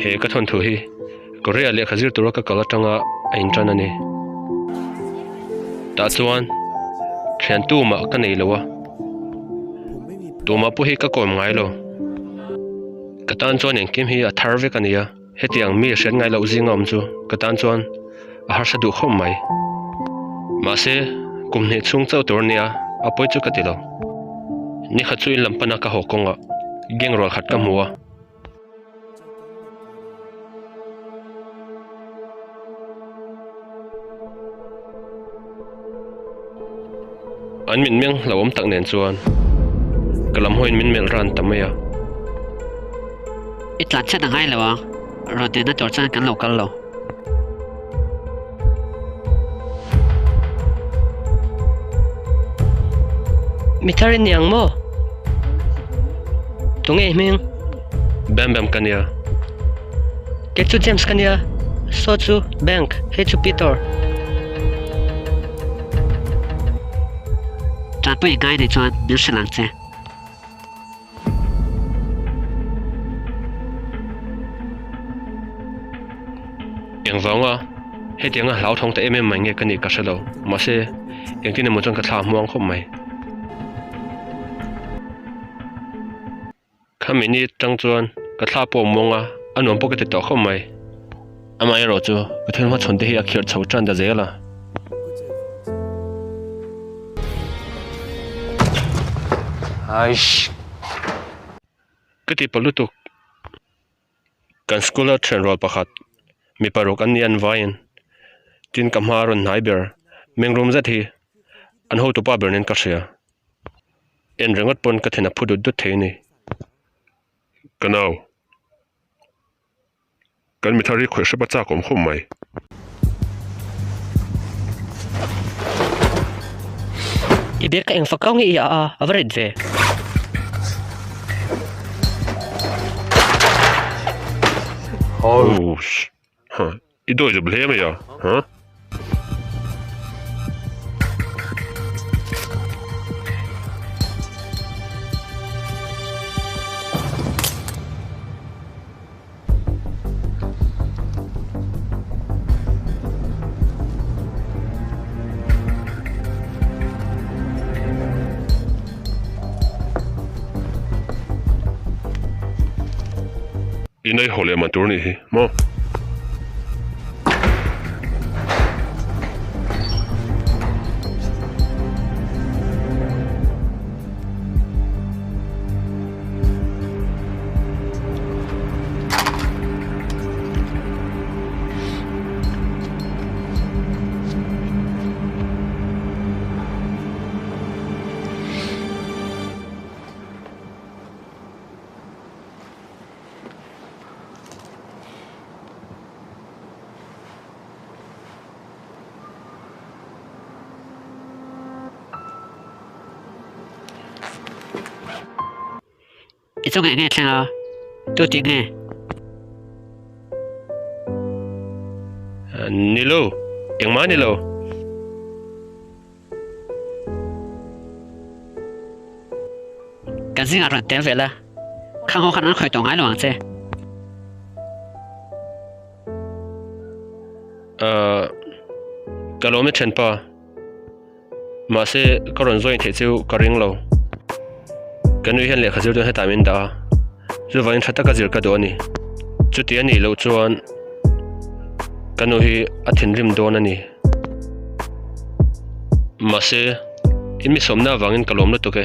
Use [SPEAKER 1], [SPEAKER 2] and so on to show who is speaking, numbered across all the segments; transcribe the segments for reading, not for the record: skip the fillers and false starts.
[SPEAKER 1] He ka thawnthu hi Korea lehkha zir tura ka kal atanga a intan a ni. Tah chuan thian tumah ka nei lo a, tumah pawh hi ka kawm ngai lo. Ka tan chuan engkim hi a thar vek a ni a, hetiang mi hriat ngai loh zinga awm chu ka tan chuan a harsa duh khawp mai. Mahse, kum hnih chhung chauh tur a nia, a pawi chu ka ti lo. Nikhat chu in lam pana ka haw kawngah gang rual khat ka hmu a. An mitmeng hlauhawm tak nen chuan ka lam hawiin min melh ran ta mai a.
[SPEAKER 2] I tlan chhan a ngai lo a, rawn tihna tur chuan kan lo kal lo.
[SPEAKER 3] Mi thar i niang maw? Tunge i hming?
[SPEAKER 1] Bam Bam ka nia.
[SPEAKER 3] Kei chu James ka nia. Saw chu Bank, hei chu Peter.
[SPEAKER 2] Tanpui i ngai nei chuan min hrilh ang che.
[SPEAKER 1] Engvanga hetianga hlauthawng ta em em mai nge ka nih ka hre lo, mahse engtin emaw chuan ka thla hmuang khawp mai. Khami ni atang chuan ka thla pawh a muang a, a nuam pawh ka ti tawh khawp mai. Amaherawh chu ka thil hmachhawn te hi a khirh chho tan ta zel a. Aish! Ka ti pawh lutuk. Kan school a thian rual pakhat mi paruk an ni an vaiin tin ka hma rawn hnai ber mengrum zet hi an hotupa ber nen ka hria. En ringawt pawn ka then a phu dut dut thei a ni. Ka nau. Kan mi thar hi khawih hrep a chak awm khawp mai.
[SPEAKER 3] I bag ka eng fak kau nge i a a, a va rit ve.
[SPEAKER 1] Oh, ha, i dawi zep hle mai a, ha? I nei haw leh man tur anih hi maw?
[SPEAKER 2] I chungah enge thleng a? Tu tih nge?
[SPEAKER 1] Ni lo, engmah ni lo.
[SPEAKER 2] Kan zingah rawn tel ve la, khang ho khan an khawih tawh ngai lo ang che.
[SPEAKER 1] Ahh, ka lawm e thianpa. Mahse, ka rawn join theih chu ka ring lo. Ka nui hian lehkha zir dawn hetah min dah a, chuvangin tha taka zir ka duh a ni. Chuti a nih loh chuan ka nu hi a thinrim dawn a ni. Mahse, i mi sawmna avangin ka lawm lutuk e.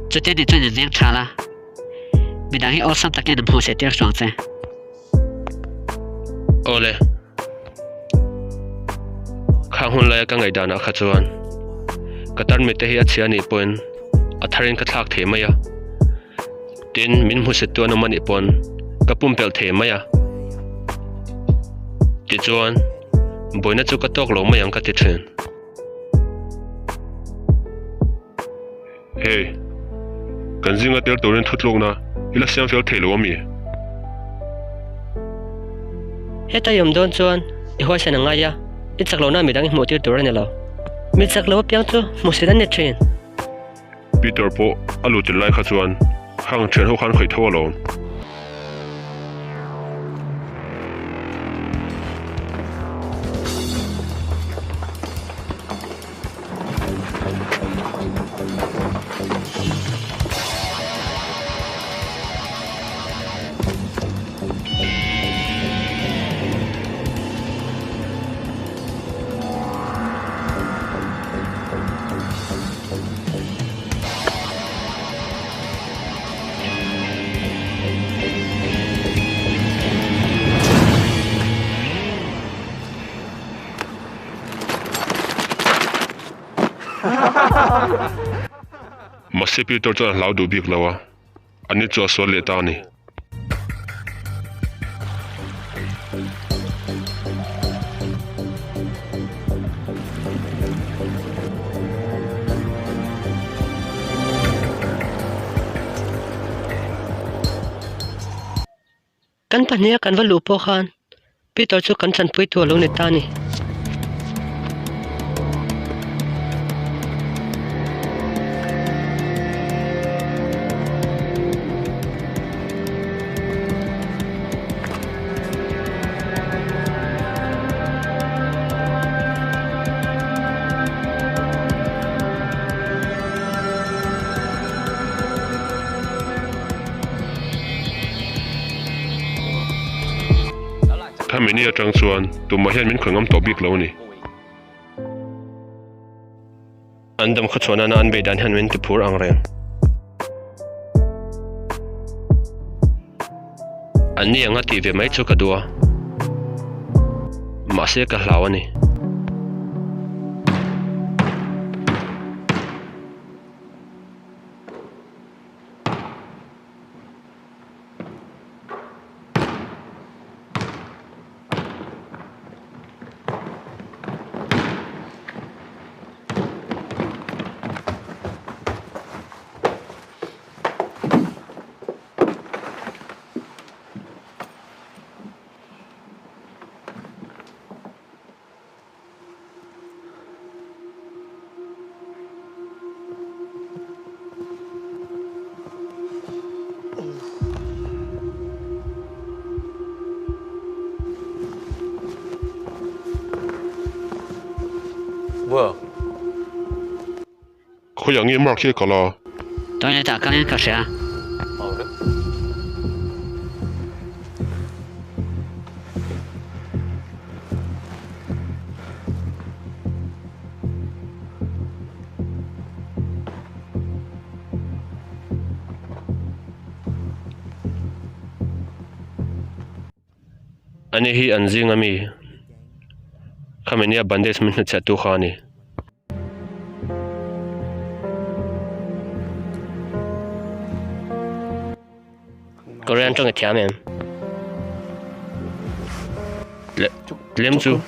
[SPEAKER 2] Chuti a nih chuan in veng tha la, midang hi awlsam takin an hmuh se tir chuang che.
[SPEAKER 1] Awle. Khang hun laia ka ngaihdanah kha chuan ka tarmit te hi a chhia anih pawhin a tharin ka thlak thei mai a, tin min hmusit tu an awm anih pawn ka pumpelh thei mai a, tichuan buaina chu ka tawk lo mai ang ka ti thin. Hey, kan zinga tel turin thutlukna i la siam fel thei lo ami?
[SPEAKER 3] Heta i awm dawn chuan i huaisen a ngai a, i chak lohna midang i hmuh tir tur a ni lo. Mi chak lo apiang chu hmuhsit an ni thin.
[SPEAKER 1] Peter pawh a lutin lai kha chuan khang thian ho khan khawih tho alawm. Mahse Peter chuan a hlau duh bik lo a, ani chu a sual leh ta a ni.
[SPEAKER 3] Kan pahniha kan va luh pawh khan Peter chu kan chanpui tur a lo ni ta a ni.
[SPEAKER 1] Khami ni atang chuan tumah hian min khawih ngam tawh bik lo a ni.
[SPEAKER 3] An dam khaw chhuah nana an beih dan hian min ti phur ang reng. An ni anga tih ve mai chu ka duh a, mahse ka hlau a ni.
[SPEAKER 1] Khawiah nge Mark hi a kal a?
[SPEAKER 2] Toilet ah kalin ka hria.
[SPEAKER 1] Ani hi an zing ami khami nia bandage min hnutchhiah tu kha a ni.
[SPEAKER 3] Korean tawng i thiam em?
[SPEAKER 1] Tlem chu.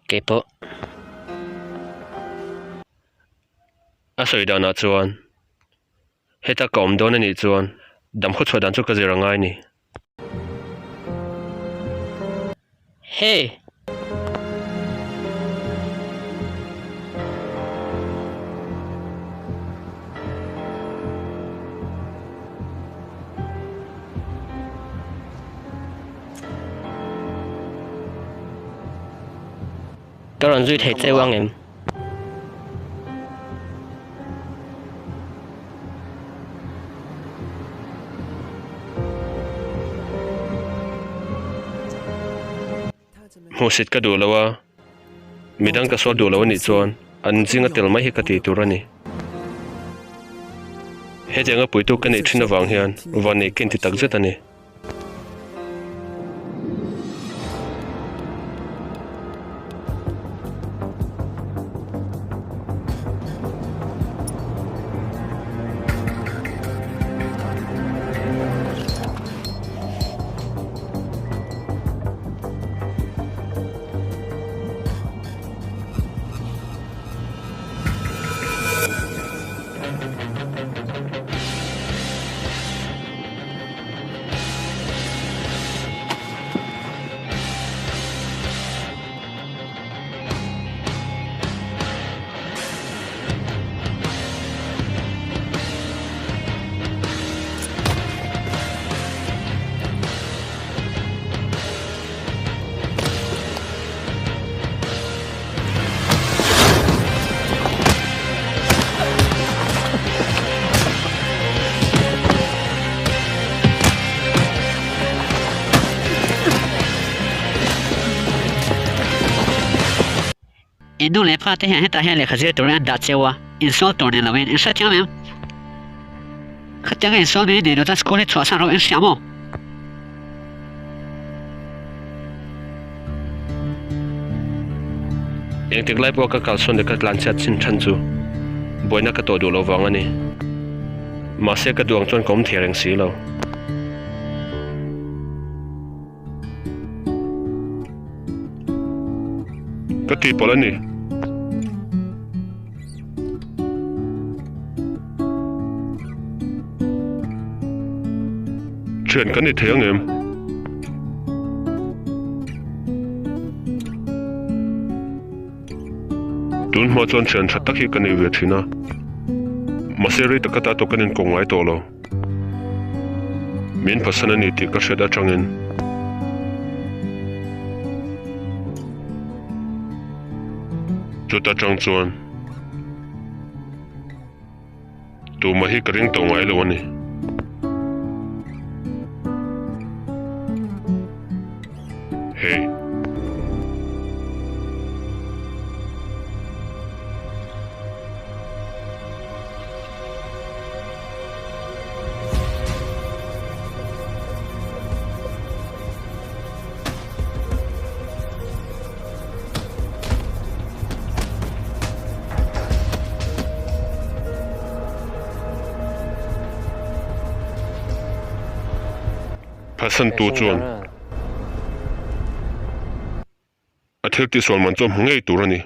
[SPEAKER 3] Keipawh.
[SPEAKER 1] A sawi danah chuan heta ka awm dawn a nih chuan damkhaw chhuah dan chu ka zir a ngai a ni.
[SPEAKER 3] Hey! Ka rawn zui thei cheu ang em?
[SPEAKER 1] Hmuhsit ka duh lo a, midang ka sual duh lo anih chuan an zinga tel mai hi ka tih tur a ni. Hetianga puitu ka neih thin avang hian van neih ka inti takzet a ni.
[SPEAKER 2] I nu leh pa te hian hetah hian lehkha zir turin an dah cheu a, insual tur ni loin in hrethiam em? Khatianga insual mai nei lo chuan school hi chhuahsan rawh in hria maw?
[SPEAKER 1] Engtik lai pawh ka kalsawn leh ka tlanchhiat chin than chu buaina ka tawh duh loh vang a ni. Mahse ka duh ang chuan ka awm thei reng si lo. Ka tihpalh a ni. Thian kan ni thei ang em? Tun hma chuan thian tha tak hi ka nei ve thin a, mahse rei taka ta tawh kan inkawng ngai tawh lo. Min phasan a ni tih ka hriat atangin. Chuta tang chuan tumah hi ka ring tawh ngai lo a ni. Hey. Phatsantu chuan a thil tihsual man chu a hmu ngei tur a ni.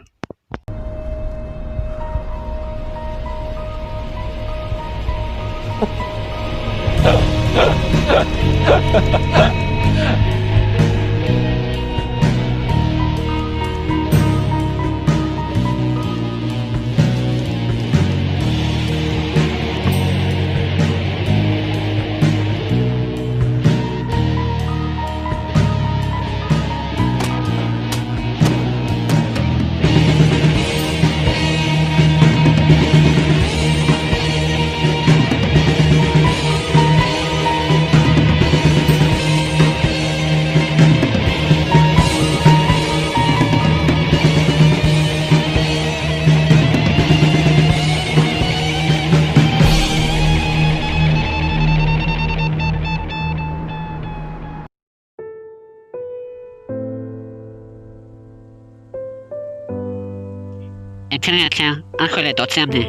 [SPEAKER 2] Engthil nge a thleng? An khawih leh tawh che em ni?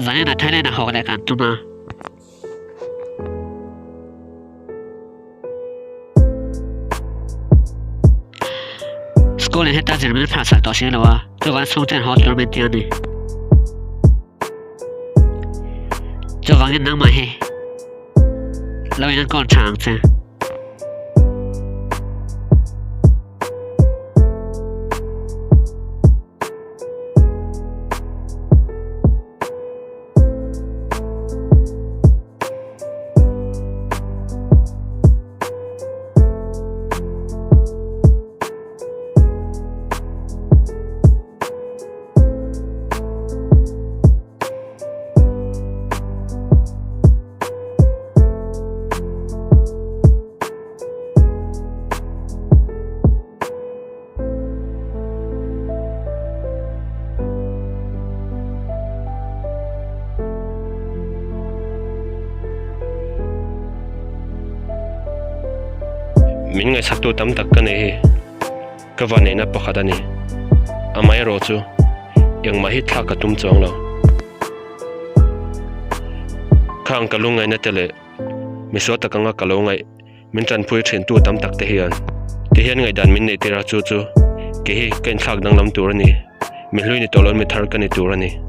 [SPEAKER 2] Zanin ah Thailand ah hawk leh kan tum a. School in heta zir min phalsak tawh si lo a, chuvan chhungten haw tur min ti a ni. Chuvangin nangmah hi lo in an kawn tha ang che.
[SPEAKER 1] Min ngaihsaktu tam tak ka nei hi ka vaneihna pakhat a ni. Amaherawh chu engmah hi thlak ka tum chuang lo. Khang ka lungngaihna te leh misual tak anga ka lo ngaih Min tanpui thintu tam tak te hian ti hian ngaihdan min neih tir a, chu chu kei hi ka inthlak danglam tur a ni, mi hlui ni tawh lo in mi thar ka ni tur a ni.